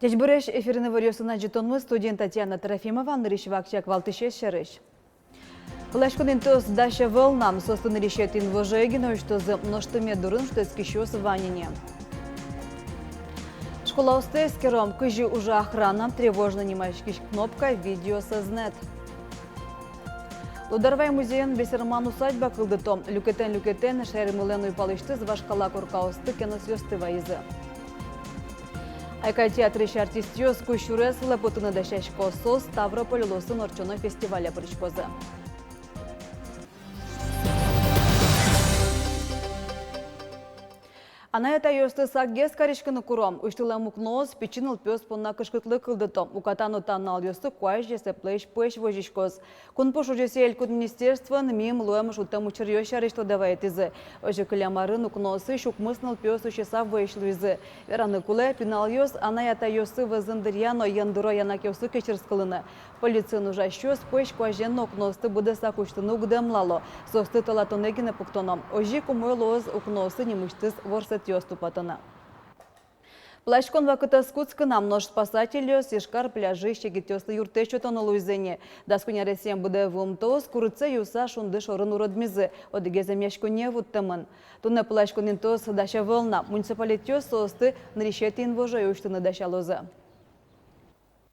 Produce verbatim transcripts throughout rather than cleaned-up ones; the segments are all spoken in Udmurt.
Ӟечбуресь! Эфирын иворъёсын ӝытонмы, студиын Татьяна Трофимова. Нырысь вакчияк валтӥсез сярысь. Пыласькон интыос дась ӧвӧл на, соосты нырысетӥ инвожое гинэ усьтозы, нош тыме дурын шутэтскисьёс вань ини. Школаосты эскером, кызьы ужа охрана, тревожно нимаськись кнопка, видеосӧзнэт. Лудорвай музейын бесерман усадьба кылдыто. Люкетэн-люкетэн шаермылэн уйпалысьтыз вашкала коркаосты, кеносъёсты вайизы. «Айкай» театрысь артистъёс кузь сюрес вылэ потыны дасясько, соос Ставрополь улосын ортчоно фестивале пыриськозы. Анай-атайёсты сакгес кариськыны куро. Усьтылэм укноос пичи нылпиос понна кышкытлык кылдыто. Уката но та нуналъёсы куазь эсэплэсь пӧсь возиськоз. Кун пуш ужъёсъя элькун министерствоын миым луэм шунтэм учыръёс сярысь тодэ вайытӥзы. Озьы, кылем арын укноосысь укмыс нылпиос усьыса вӧсь луизы. Вераны кулэ, пиналъёс анай-атайёссы вӧзын дыръя но ендуро янакъёсы кесьырскылыны. Полициын ужасьёс пӧсь куазен но укноосты быдэсак усьтыны уг дэмлало, соосты толалтонэ гинэ пуктоно. Озьы ик умой луоз укноосты нимысьтыз ворсэтъёс тупатыны. Пыласькон вакыт ӧз кутскы на, нош спасательёс Ижкар пляжысь егитъёслы юрттэт сётыны луизы ини. Дас куинь аресъем быдэ вуымтэос курытсэ юыса шунды шорын уродмизы, одӥгез эмъяськонние вуттэмын. Туннэ пыласькон интыос дась ӧвӧл на, муниципалитетъёс соосты нырысетӥ инвожое усьтыны дасялозы.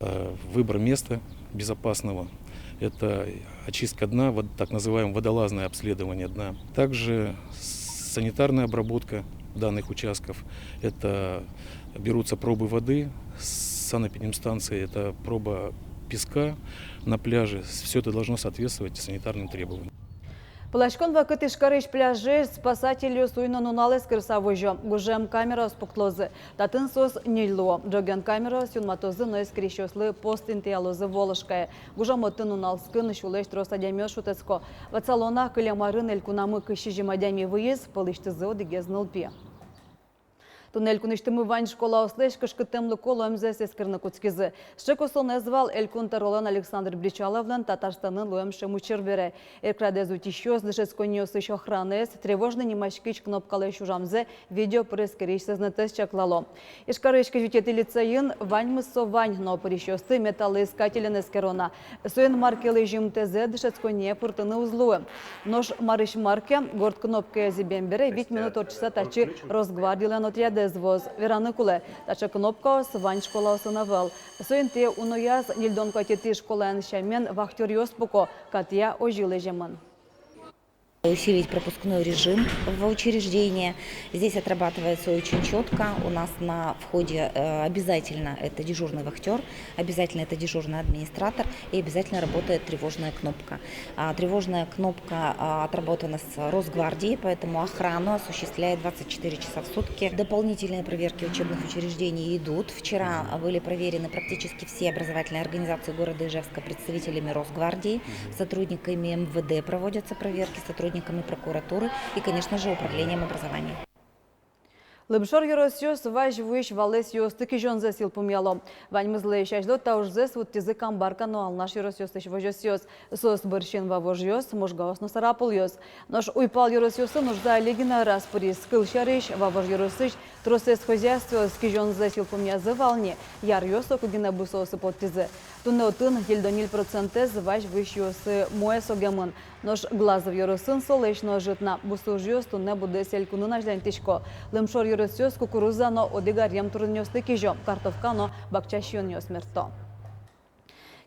Э, выбор места безопасного. Это очистка дна, вод-, так называемое водолазное обследование дна. Также санитарная обработка данных участков. Это берутся пробы воды с санэпидемстанции, это проба песка на пляже. Всё это должно соответствовать санитарным требованиям. Пыласькон вакыт Ижкарысь пляжез спасательёс уй но нунал эскерыса возё. Гужем камераос пуктылозы. Татын соос ньыль луо. Ӝоген камераос юнматозы но эскерисьёслы пост интыялозы Волжское. Гужем отын нуналскын сюлэсь трос адямиос шутэтско. Ватсалом на, кылем арын элькунамы кызь сизьым адями выйиз, пӧлысьтызы одӥгез нылпи. Туннэ элькунысьтымы вань школаослэсь кышкыттэмлыко луэмзэс эскерыны кутскизы. Сыӵе косонэз вал Элькун тӧролэн Александр Бречаловлэн Татарстанын луэм шимес учыр бере. Эркрадэз утисьёс дышетсконниосысь охранаез, тревожно нимаськись кнопкалэсь ужамзэ видео пыр эскерись сӧзнэтэз чаклало. Ижкарысь кызь витетӥ лицейын ваньмыз со вань, но пырисьёсты металлоискателен эскеро на. Соин мар ке лэзьымтэзэ дышетсконние пыртыны уз луы. Нош марысь мар ке, горд кнопкае зӥбем бере вить минут ортчыса татчы Росгвардилэн отрядэз вуоз. Вераны кулэ, таӵе кнопкаос вань школаосын ӧвӧл. Со интые унояз ньыльдон куатетӥ школаын сямен вахтёръёс пуко, катъя озьы лэземын. Усилить пропускной режим в учреждении. Здесь отрабатывается очень чётко. У нас на входе, э, обязательно это дежурный вахтёр, обязательно это дежурный администратор и обязательно работает тревожная кнопка. А, тревожная кнопка, а, отработана с Росгвардией, поэтому охрану осуществляет двадцать четыре часа в сутки. Дополнительные проверки учебных учреждений идут. Вчера, а, были проверены практически все образовательные организации города Ижевска представителями Росгвардии, сотрудниками МВД проводятся проверки, сотрудниками прокуратуры и, конечно же, управлением образования. Лымшор ёросъёс вазь вуись валэсъёсты кизёнзэс йылпумъяло. Ваньмызлэсь азьло та ужзэс вуттӥзы Камбарка но Алнаш ёросъёсысь возёсъёс. Соос бӧрсьын Вавожъёс, Можгаос но Сарапулъёс. Нош уйпал ёросъёсын ужзы али гинэ ӧраз пыриз. Кылсярысь, Вавож ёросысь тросэз хозяйствоос кизёнзэс йылпумъязы вал ни, яръёс соку гинэ бусыосы поттӥзы. Туннэ отын ньыльдон ньыль процентэз вазь вуисьёсы муэз огемын. Нош Глазов ёросын солэсь но ӧжыт на. Бусы ужъёс туннэ быдэс элькунын азьланьтӥсько. Лымшор ёросъёс кукуруза но одӥг аръем турынъёсты кизё, картовка но бакча сиёнъёс мерто.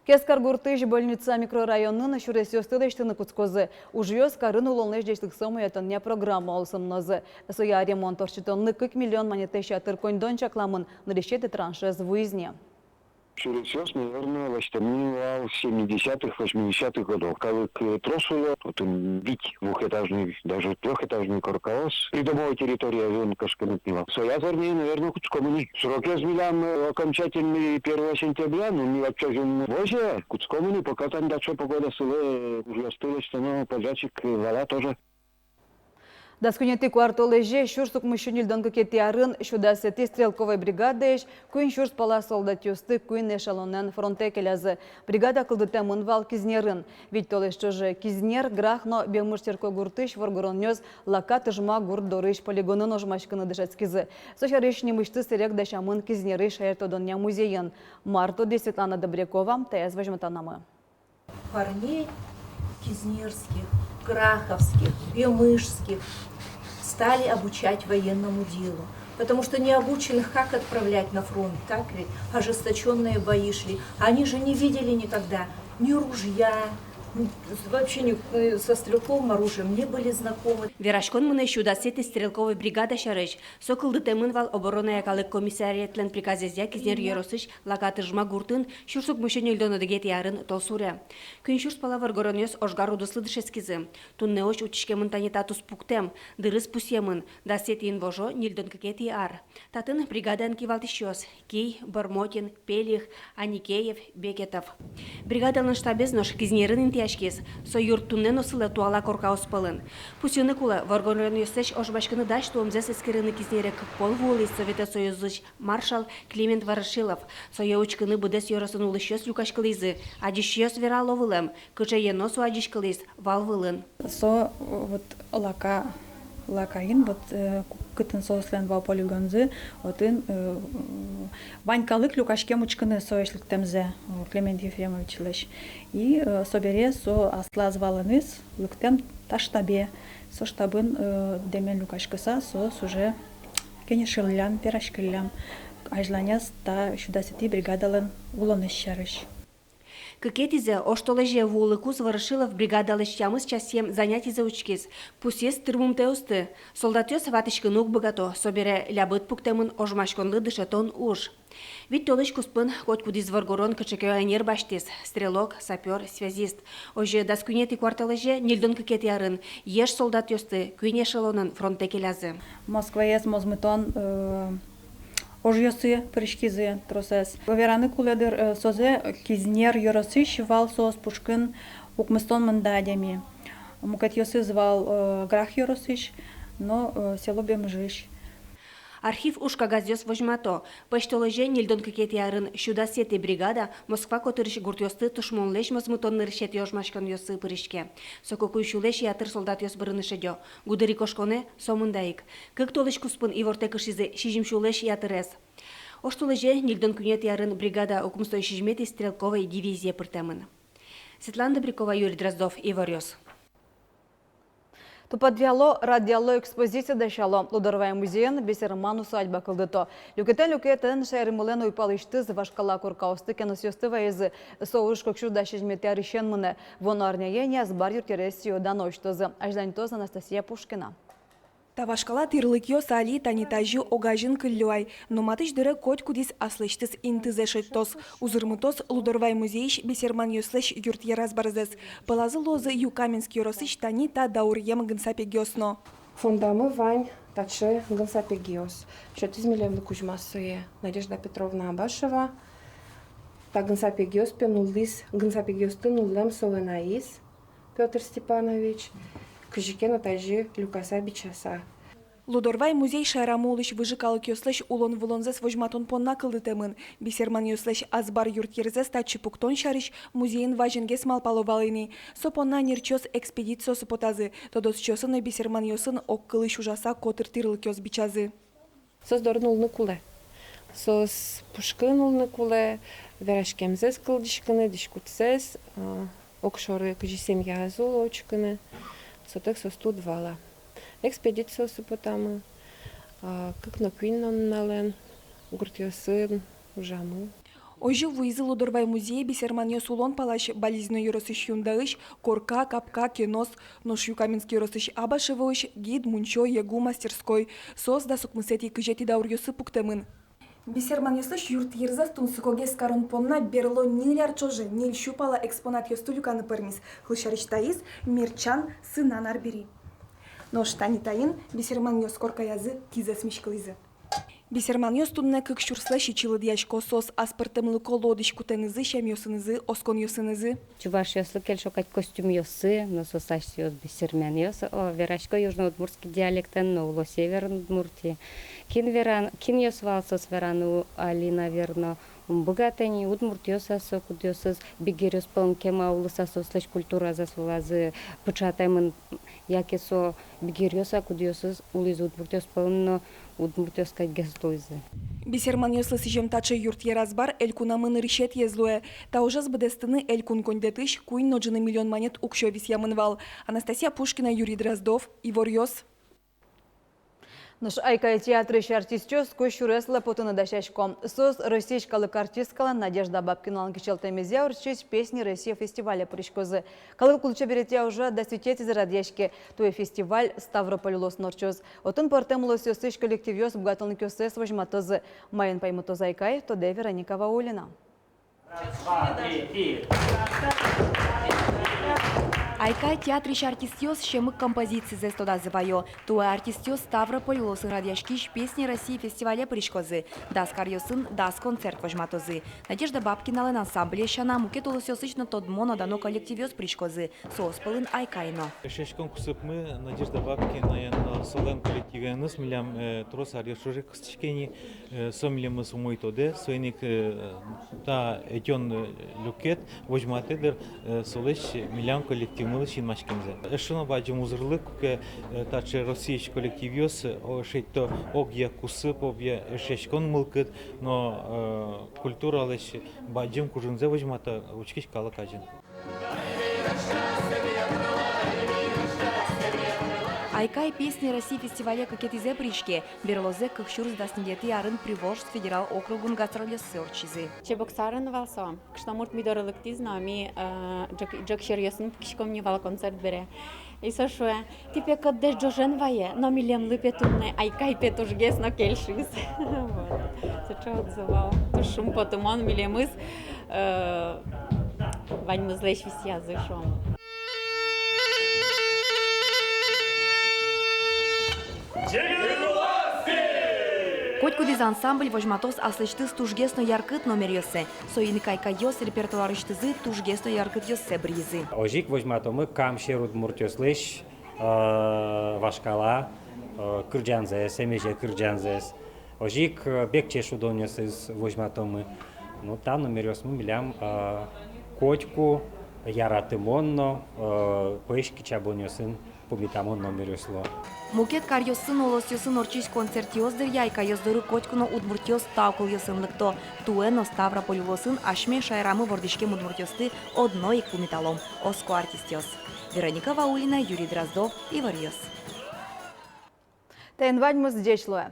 Кескар гуртысь Больница микрорайонын сюресъёсты лэсьтыны кутскозы. Ужъёс карын улонлэсь ӟечлыксэ умоятонъя программа улсын мынозы. Соя ремонт ортчытонлы кык миллион манетлэсь ятыр коньдон чакламын, нырысетӥ траншез вуиз ни. Сюресъёс, наверное, лэсьтэмын вал семидесятых, восьмидесятых годов. Калык, э, трос улэ, отын вить двухэтажный, даже трёхэтажный коркаос. Придомовой территориязы кошкемын ни вал. Соя ӧрни, наверное, кутскомы ни. Срокез милям, э, окончательный первого сентября, но ми вообще жим возе, кутскомы ни, пока тани таӵе погода сылэ, э, ужъёсты лэсьтоно, подрядчик, э, вала тоже. Дас куинетӥ куартолэзе, сюрс укмыссю ньыльдон кыкетӥ арын, сю дасэтӥ стрелковой бригадаысь куинь сюрс пала солдатъёсты куинь эшелонэн фронтэ келязы. Бригада кылдытэмын вал Кизнерын. Вить толэзь ӵоже Кизнер, Грах но Бемыж черкогуртысь воргоронъёс Лака-Тыжма гурт дорысь полигонын ожмаськыны дышетскизы. Со сярысь нимысьтыз сэрег дасямын Кизнерысь шаертодонъя музейын. Мар тодӥз Светлана Добрякова, таяз возьматонамы. Парней кизнерских, граховских, бемыжских стали обучать военному делу. Потому что необученных как отправлять на фронт, так ведь? Ожесточённые бои шли. Они же не видели никогда ни ружья, ни, вообще ни, э, со стрелковым оружием не были знакомы. Вераськон мынэ сю дасэтӥ стрелковой бригада сярысь. Со кылдытэмын вал оборонае калык комиссариатлэн приказэзъя Кизнер ёросысь Лака-Тыжма гуртын сюрс укмыссю ньыльдон одӥгетӥ арын, толсуре. Куинь сюрс пала воргоронъёс ожгар удыслы дышетскизы. Туннэ озьы учкиськемын тани та туспуктэм. Дырыз пусъемын: дасэтӥ инвожо ньыльдон кыкетӥ ар. Татын бригадаын кивалтӥсьёс: Кий, Бормотин, Пелих, Аникеев, Бекетов. Бригадалэн штабез нош Кизнерын интыяськиз. Со юрт туннэ но сылэ туала коркаос пӧлын. Пусйыны кулэ, воргоронъёслэсь ожмаськыны дась луэмзэс эскерыны Кизнере кык пол вуылӥз Совет Союзысь маршал Климент Ворошилов. Сое учкыны быдэс ёросын улӥсьёс люкаськылӥзы. Адӟисьёс верало вылэм, кыӵе ено со адӟиськылӥз вал вылын. Со, вот, Лака, Лакаын, вот, э, ку-, кытын соослэн вал полигонзы, отын, э, вань калык люкаськем учкыны соос лыктэмзэ, э, Климент Ефремовичлэсь. И, э, собере со аслаз валаныз лыктэм та штабе. Со штабын, э, дэмен люкаськыса, соос уже кенешиллям, вераськиллям азьланяз та сю дасэтӥ бригадалэн улонэз сярысь. Кыкетӥзэ, оштолэзе вуылыкуз, Ворошилов бригадалэсь тямыс часъем занятизэ учкиз, пусйиз тырмымтэосты. Солдатъёс ватӥськыны уг быгато, собере лябыт пуктэмын ожмаськонлы дышетон уж. Вить толэзь куспын котькудӥз воргорон кыӵе ке ӧнер басьтӥз: стрелок, сапёр, связист. Озьы дас куинетӥ куартолэзе ньыльдон кыкетӥ арын еш солдатъёсты куинь эшелонэн фронтэ келязы. Москваез мозмытон, э, ожъёсы пыриськизы тросэз. Вераны кулэ, дыр, э, созэ Кизнер ёросысь вал соос пушкын укмыстон мында адями. Мукетъёсыз вал, э, Грах ёросысь но, э, село Бемыжысь. Архив уж кагазъёс возьмато: пӧсьтолэзе ньыльдон кыкетӥ арын сю дасэтӥ бригада Москва котырысь гуртъёсты тушмонлэсь мозмытон нырысетӥ ожмаськонъёсы пыриське. Соку куинь сюлэсь ятыр солдатъёс бырыны шедё. Гудырикошконэ со мында ик. Кык толэзь куспын ивортэ кышизы сизьым сюлэсь ятырез. Оштолэзе ньыльдон куинетӥ арын бригада укмыстон сизьыметӥ стрелковой дивизие пыртэмын. Светлана Добрякова, Юрий Дроздов, «Иворъёс». Тупатъяло, радъяло, экспозиция дасяло. Лудорвай музейын бесерман усадьба кылдыто. Люкетэн-люкетэн шаермылэн уйпалысьтыз вашкала коркаосты, кеносъёсты вайизы. Со уж кык сюрс дас сизьыметӥ арысен мынэ. Вуоно арняе ини азбар юртъерез сӥё-дано усьтозы. Азьланьтоз Анастасия Пушкина. Та вашкала тӥрлыкъёс али тани тазьы огазьын кылльо ай. Но матысь дыре котькудӥз аслэсьтыз интызэ шедьтоз. Узырмытоз Лудорвай музейысь бесерманъёслэсь юртъер азбарзэс. Пӧлазы луозы Юкаменск ёросысь тани та дауръем гынсапегъёс но. Фондамы вань таӵе гынсапегъёс. Сётӥз милемлы кузьмаз сое Надежда Петровна Абашева. Та гынсапегъёс пе нуллӥз, гынсапегъёсты нуллэм солэн аиз Пётр Степанович, кызьы ке но тазьы люкаса, бичаса. Лудорвай музей шаерамы улӥсь выжы калыкъёслэсь улон-вылонзэс возьматон понна кылдытэмын. Бесерманъёслэсь азбар юртъерзэс татчы пуктон сярысь музейын вазенгес малпало вал ини. Со понна ӧнерчиос экспедициосы потазы, тодосчиосын но бесерманъёсын огкылысь ужаса котыр тӥрлыкъёс бичазы. Соос дорын улыны кулэ. Соос пушкын улыны кулэ, вераськемзэс кылзӥськыны, дӥськутсэс, а, огшоры кызьы семьязы уло, учкыны. Сотэк соосты уд вала. Экспедициосы потамы, а, кык но, куинь но нуналэн гуртъёсын ужамы. Озьы вуизы Лудорвай музее бесерманъёс улон палась Балезино ёросысь Юндаысь корка, капка, кенос, нош Юкаменск ёросысь Абашевоысь гид, мунчо, егу мастерской. Соос дас укмысэтӥ, кызетӥ дауръёсы пуктэмын. Бесерманъёслэсь юртъерзэс тунсыкогес карон понна берло ньыль ар ӵоже ньыль сю пала экспонатъёсты люканы пӧрмиз. Кылсярысь, таиз мерчан сынан арбери. Нош тани таин бесерманъёс коркаязы кизэс миськылӥзы. Бесерманъёс туннэ кык сюрслэсь ичи лыдъясько. Соос аспӧртэмлыко луо дӥськутэнызы, сямъёсынызы, осконъёсынызы. Чувашъёслы кельшо кадь костюмъёссы, но соос асьсэос бесерманъёс, о, верасько южноудмуртский диалектэн, но уло Северной Удмуртии. Кин веран, кинъёс вал соос вераны, али, наверно, ум быгатэ ни. Удмуртъёс-а со, кудъёсыз бигеръёс пӧлын, кема улыс-а соослэсь культуразэс вылазы пыӵатэмын, яке со бигеръёс-а, кудъёсыз улӥзы удмуртъёс пӧлын но удмуртъёс кадьгес утылӥзы. Бесерманъёслы сӥзем таӵе юртъер-азбар элькунамы нырысетӥез луэ. Та ужез быдэстыны элькун коньдэтысь куинь но ӝыны миллион манет уксё висъямын вал. Анастасия Пушкина, Юрий Дроздов, «Иворъёс». Нош «Айкай» театрысь артистъёс кузь сюреслы потыны дасясько. Соос Россиысь калык артисткалэн Надежда Бабкиналэн кичӧлтэмезъя ортчись «Песни России» фестивале пыриськозы. Калык лулчеберетъя ужрад дас витетӥзэ радъяське. Туэ фестиваль Ставрополь улосын ортчоз. Отын пӧртэм улосъёсысь коллективъёс быгатонлыкъёссэс возьматозы. Маин паймытоз «Айкай», тодэ Вероника Ваулина. «Айкай» театрысь артистъёс сьӧмык композицизэс тодазы вайо. Туэ артистъёс Ставрополь улосын радъяськись «Песни России» фестивале пыриськозы. Дас каръёсын дас концерт возьматозы. Надежда Бабкиналэн ансамблез сяна, мукет улосъёсысь но тодмо но дано коллективъёс пыриськозы. Соос пӧлын «Айкай» но. Эшъяськон кусыпмы Надежда Бабкинаен но солэн коллективеныз милям, э, трос аръёс ӵоже кыстӥське ни, э, со милемыз умой тодэ, соин ик, э, та ӧтён, э, люкет возьматэ, дыр, э, солэсь, милям коллективмылы синмаськемзэ. Эшшо но бадӟым узырлык, куке, э, таӵе Россиысь коллективъёс, э, о, шедьто огъя кусып, огъя эшъяськон мылкыд, но, э, культуралэсь бадӟым кужымзэ возьмато учкись калык азьын. «Айкай» «Песни России» фестивале кыкетӥзэ пыриське. Берлозэ кык сюрс дас ньылетӥ арын Приволжск федерал округын гастрольёссы ортчизы. Чебоксарын вал со. Кышномурт ми доры лыктӥз но, ми, э, ӝӧк, ӝӧк сьӧръёсын пукиськом ни вал концерт бере. И со шуэ: «Тӥ пе кӧтдэс ӝожен вае, но милемлы пе туннэ «Айкай» пе тужгес но кельшиз». Вот. Сыӵе отзыв вал. Туж шумпотымон милемыз, э, ваньмызлэсь висъязы, шуом. Котькудӥз ансамбль возьматоз аслэсьтыз тужгес но яркыт номеръёссэ. Соин ик «Айкайёс» репертуарысьтызы тужгес но яркытъёссэ быръизы. Озьы ик возьматомы кам сьӧр удмуртъёслэсь, э, вашкала, э, кырӟанзэс, эмезе кырӟанзэс. Озьы ик, э, бекче шудонъёсыз возьматомы. Ну, та номеръёсмы милям, э, котьку яратымон но, э, пӧсь кичабонъёсын пумитамон номеръёс луо. Мукет каръёсын, улосъёсын ортчись концертъёс дыръя «Айкайёс» доры котьку но удмуртъёс тау кылъёсын лыкто. Туэ но Ставрополь улосын асьме шаерамы вордӥськем удмуртъёсты одно ик пумиталом, оско артистъёс. Вероника Ваулина, Юрий Дроздов, «Иворъёс». Таин ваньмыз, ӟеч луэ.